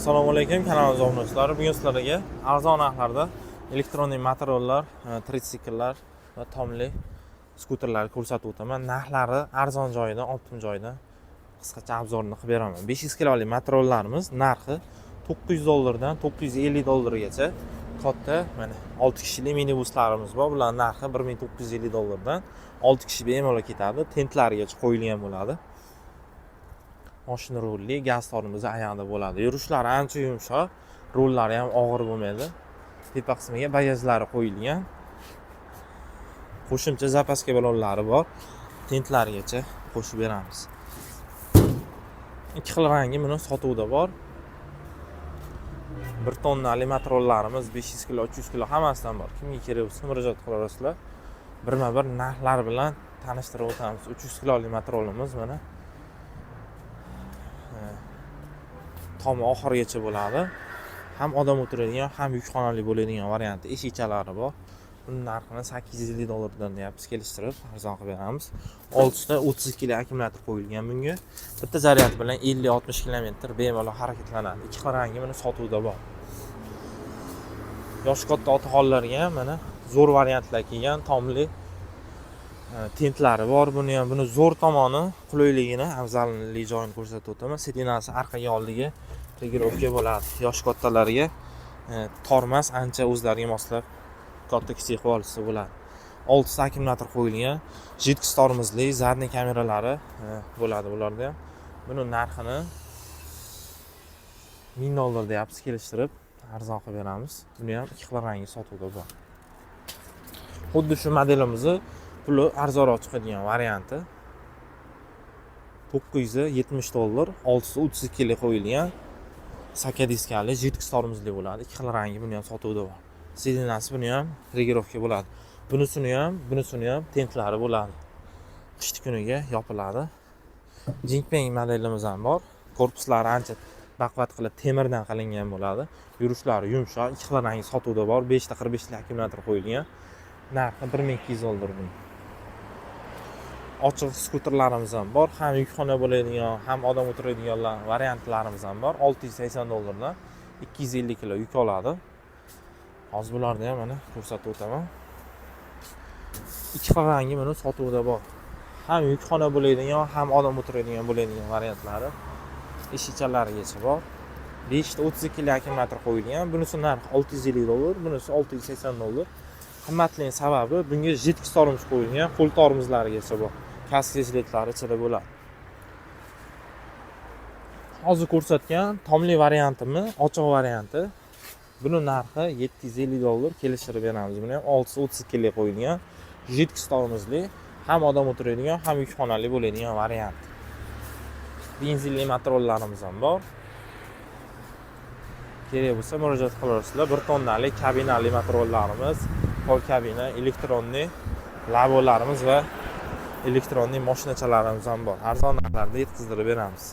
Assalomu alaykum, kanalimiz obunachilari. Bugun sizlarga arzon narxlarda электронный motorlar, tritsikllar va tomli skuterlarni ko'rsatib o'taman. Narxlari arzon joyidan, оптом joyidan qisqacha обзор ini qilib beraman. 500 kilolik motorlarimiz narxi 900 dollardan 950 dollargacha. Katta mana 6 kishilik minibuslarimiz bor. Bular narxi 1950 dollardan, 6 kishi bemalol ketadi. Tentlarigacha qo'yilgan bo'ladi. Moshina rulli, gaz tormozi ayog'ida bo'ladi. Yurishlari ancha yumshoq, rullari ham og'ir bo'lmaydi. Tepa qismiga bagajlari qo'yilgan, qo'shimcha запаска balonlari bor, tentlarigacha qo'shib beramiz. Ikki xil rangi buni sotuvda bor. 1 tonnali motorlarimiz 500 kilo, 300 kilo, hammasidan bor. Kimga kerak bo'lsa, murojaat qilaverasizlar. Birma bir narxlar bilan tanishtirib o'tamiz. 300 kiloli motorimiz mana tomi oxirigacha bo'ladi. Ham odam o'tiradigan, ham yukxonali bo'ladigan varianti, eshikchalari bor. Buni narxini 850 dollardan deyapmiz, kelishtirib arzon qilib beramiz. Oltita 32 akkumulyator qo'yilgan bunga. Bitta zaryad bilan 50-60 kilometr bemalol harakatlanadi. Ikki xil rangi buni sotuvda bor. Yoshi katta otaxonlarga ham mana zo'r variantlar kelgan, tomli, tentlari bor buni ham. Buni zo'r tomoni, qulayligini, afzalli joyini ko'rsatib o'taman. Сиденья si orqaga, oldiga регулировка bo'ladi. Yoshi kattalarga tormas, ancha o'zlariga moslab katta kichik qilib olishsa bo'ladi. Oltita akkumulyator qo'yilgan, жидкость tormozli, задний kameralari bo'ladi bularda ham. Buni narxini 1000 dollar deyapmiz, kelishtirib arzon qilib beramiz. Buni ham ikki xil rangi sotuvda bor. Xuddi shu modelimizni puli arzonroq chiqadigan varianti 970 dollar, oltita 32 qo'yilgan, saka diskali, жидкость tormozli bo'ladi. Ikki xil rangi buni ham sotuvda bor. Сиденья si buni ham регулировка bo'ladi. Bunisini ham tentlari bo'ladi, qishni kuniga yopiladi. Jinpeng modelimiz ham bor. Korpuslari ancha baquvvat qilib temirdan qilingan bo'ladi. Yurishlari yumshoq. Ikki xil rangi sotuvda bor. Beshta 45lik akkumulyator qo'yilgan. Narxi 1200 dollar buni. Ochiq skuterlarimiz ham bor. Ham yukxona bo'ladigan, ham odam o'tiradiganlar variantlarimiz ham bor. 680 dollardan, 250 kilo yuk oladi. Hozir bularni ham mana ko'rsatib o'taman. Ikki xil rangi buni sotuvda bor. Ham yukxona bo'ladigan, ham odam o'tiradigan bo'ladigan variantlari, eshikchalarigacha bor. Beshta 32 akkumulyator qo'yilgan. Bunisi narxi 650 dollar, bunisi 680 dollar. Qimmatligi sababi bunga жидкость tormoz qo'yilgan, qo'l tormozlarigacha bor, kaska jiletlari ichida bo'ladi. Hozir ko'rsatgan tomli variantimi, ochiq varianti, buni narxi 750 dollar, kelishtirib beramiz. Buni ham oltita 32 qo'yilgan, жидкость tormozli, ham odam o'tiradigan, ham yukxonali bo'ladigan variant. Benzinli motorlarimiz ham bor. Kerak bo'lsa, murojaat qilaverasizlar. 1 tonnalik kabinali motorlarimiz, pol kabina, электронный labolarimiz va электронный moshinachalarimiz ham bor. Arzon narxlarda yetkazdirib beramiz.